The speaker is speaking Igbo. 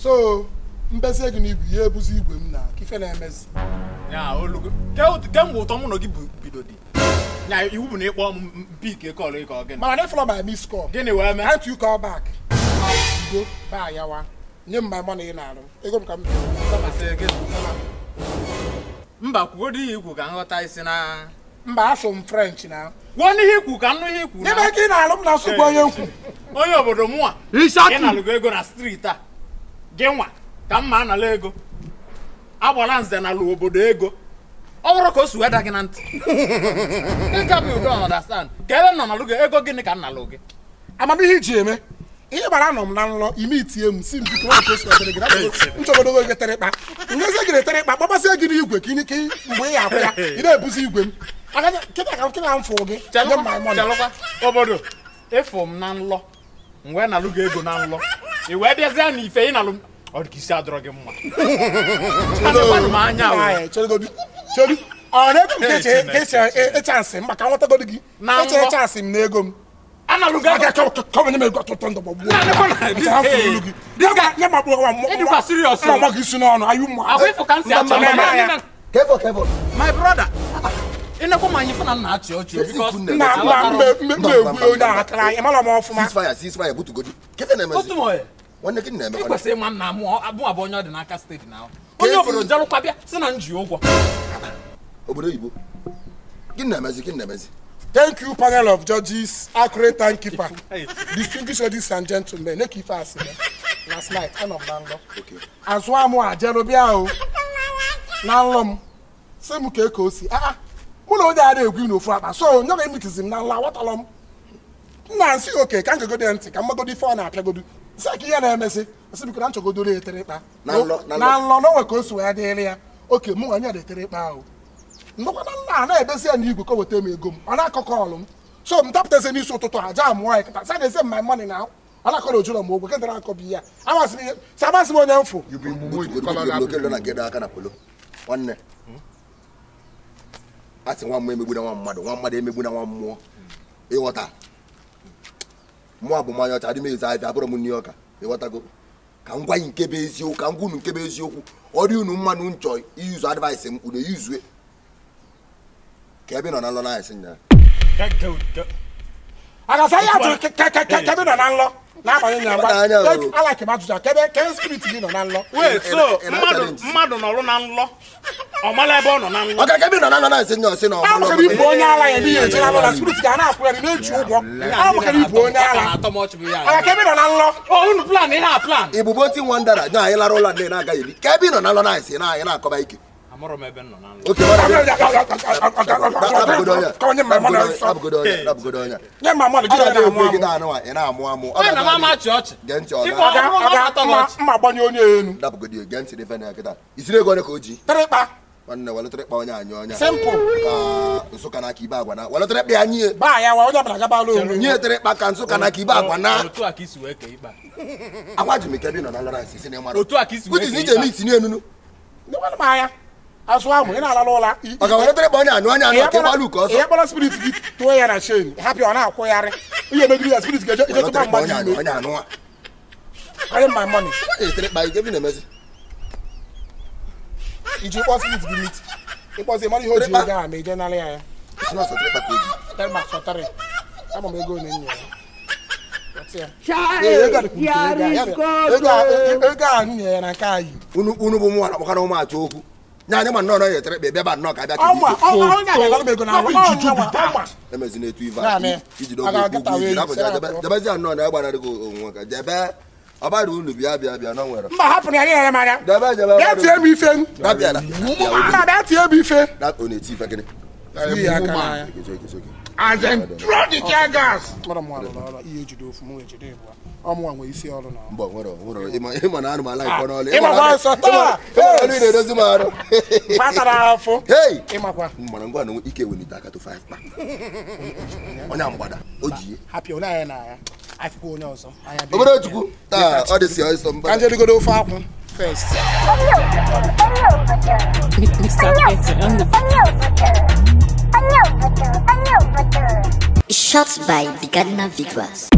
So mbezie gị n'igwe ya ebuzi igwe m na ka ife na-emezi. Ya olugo. Kemgbe ụtọ mụ na gị bido dị. Ya iwu bụ na ịkpọ m pick call ka ọ gịnị. Mana na follow my miss call. Gịnị wee mee? Can't you call back? Go ba yawa. Nye m my money ị na-arụ. Ego m ka m. Mba kwugodo ihe ikwu ka nghọta isi na mba asụ m French na. Gwuo n'ihe ikwu ka nnụ ihe ikwu na. N'ime ka ị na-alụ m na asụ bụ onye nkwu. Onye obodo mụnwa. Ị na-alụgo ego na street a. Gị nwa ka mma anala ego. Agbala nze na alụ obodo ego. Ọ bụrụ ka o si weda gị na ntị. Ị ka bụ udo understand. Ka ebe m nọ n'alụ gị ego gịnị ka m na-alụ gị? Amamihe iji eme. Ihe gbara anọ m na nlọ ime itie m si m biko ka o si wedere gị na nchọgodo gị tere ịkpa. Nyezie gị tere ịkpa gbabazie gị n'igwe ka mgbe ị ya akwụ ya ị na-ebuzi igwe m. Kịta ka m fụ gị. Chelụkwa obodo ịfụ m na nlọ m wee nalụ gị ego na nlọ i wee bịazie na ife ị nalụ m ọ dị ka isi adọrọ gị mma. Anụkwanụ m anya o. Ọ na-ego m ka ịchansị m maka nwetagodo gị. Eche chansị m na ego m. Analụ gị ego. Kọmene m ego atụtụ ndụ gbagbuo. Ịdịkwa serious. Mma gị isi n'ọnụ ayụ mma. Akwa ịfụ ka m si achọ. Kevo kevo. My brother. Ịnekwa m anyị fụ na nna achị ọchị because nna m egwu onye akara anyị mara m ọfụma. Ceasefire butugodi. Kefe na-emezi. Otu moye. Nwanne gị na-eme. Ị kwesịrị ịma nna mụ abụ onye ọ dị n'aka steeti na onye obodo jalụkwa bịa si na nji ụgwọ. Obodo oyibo. Gịnị na-emezi gịnị na-emezi? Thank you, panel of judges, accurate timekeeper, distinguished ladies and gentlemen. Make ife asị last night anọ m na nlọ. Azụ amụ ajelụ bịa o. Na nlọ m sị m ka eko si aa mụ na onye a na-egwu n'ofu akpa so onye ga-emitizi m na nlọ aghọtalọ m. Nna nsị oke ka m gegodo ya ntị ka mmagodo ife ọ na-apịagodo. Sị ka ihe na-emesị sị biko na nchọgodoro ya etere ịkpa. Na nlọ na onwe ka o si wee dịrị ya. Oke mụ onye na-etere ịkpa ahụ. Ndokwa na nna na-ebezi ya n'igwe ka o weta m ego m. Ọ na-akọkọ ọlụ m. So m dapụtazi n'isi ụtụtụ aja amụọ ya kịta. Sị na-eze m my money now. Ọ na-akọ na ojuro m ụgwọ kedara akọ bụ ya. Amasị m onye mfụ. Nwanne. A sị nwa mmụọ emegbuna nwa mmadụ, nwa mmadụ emegbuna nwa mmụọ. Ịghọta. Mmụọ bụ mmanya ọcha adị m eze ahịa abụrụ m nri ọka. Ịghọtago. Ka m gwa gị nke bụ eziokwu, ka m gwa unu nke bụ eziokwu. Ọ dị unu mma na nchọ iyuzu advice m unu eyuzue. Ka ebe nọ na nlọ na-esi nya. Agasa ya atụ ka ebe nọ na nlọ na-abanye nya mgba. Alaki m ajụjụ ka ebe ka spirit gị nọ na nlọ. Wait, so mmadụ nọrụ na nlọ. Ọ mala ebe ọ nọ na nlọ. Ọ ka ebe nọ na nlọ na-esi nya ọsị na ọ mala. Ọ bụ onye ala ya n'ihe echere alọ na spirit ga na-akwụ ya na-eji ụgwọ. Ọ bụ ibu onye ala. Ọ ka ebe nọ na nlọ. O unu plan ihe a plan. Ibubo ti nwa ndara na anyị lara ụlọ ndị na-agaghị eri. Ka ebe nọ na nlọ na-esi na anyị na-akọba ike. Amụrụ m ebe m nọ na nlọ. Okay, mma gbanye onye enu. Isiri ego ole ka o ji? Tịrịkpa. Nwanne were tịrịkpa onye anyị onye. Simple. Ka Nsụka na aka ibe agwa na. Were tịrịkpa ya nye. Ba ya wa onye ọbụla gabala onwe. Nye tịrịkpa ka Nsụka na aka ibe agwa na. Otu a ka isi wee kee ikpe. Agwa ji m ike bi nọ na nlọ na isi na ịmara. Otu a ka isi wee kee ikpe. Ije itinye enunu. Ndekwanụ m anya. Azụ amụ ị na-alala ụla. Ọ ga-were tịrịkpa onye anyụ onye anyụ ka ịgbalụ ka ọsọ. Ihe kpọrọ spirit gị tụọ ya na chain. Hapụ ọ na-akwụgharị. Ihe megide ya spirit ga-eje tụba mgba gị ime. Onye anụ a. Carry my money. Tịrịkpa ike bi na-emezi. Iji kpọọ spirit gị meet. Ịkpọzi mara ihe o ji ego a ma ije nara ya ya. Isi na ọsọ tịrịkpa ka o ji. Tịrịkpa sọtịrị. Ama m ego ole nye ya. Ego a nye ya na nke anyị. Unu bụ mụ akpọkara ụmụ achọ okwu. Nya ma nnọọ ya etere bịa ba nnọọ ka bịa ka emezi na-etu ife a ijide ogwu jebezi nnọọ na agbanarị gị onwe ka jebe ọbara unu bịa bịa bịa na nwere mba hapụrụ ya nyere m anya debe jebe bịa tie m ife dabịala mba bịa tie m ife ọ na-eti ife gịnị As in throw the tear gas. Mara m ọrụ ọrụ ihe ejide ofu m ejide ịbụa ọmụnwa nwee isi ọrụ na mba nwere nwere ịma na anụ m ala ikọ n'ọlụ ịmakwa nsọ taa ịma na na-edozi m arụ kpatara afọ ịmakwa mana ngwa na ike welite aka to 5 kpa onye mgbada o ji hapụ onye anyị na ya afụkwa onye ọzọ anya bịa obere Chukwu taa ọ dị si ọsọ mba ka njedigodo ofe akwụ first. Shot by the Ghana Victors.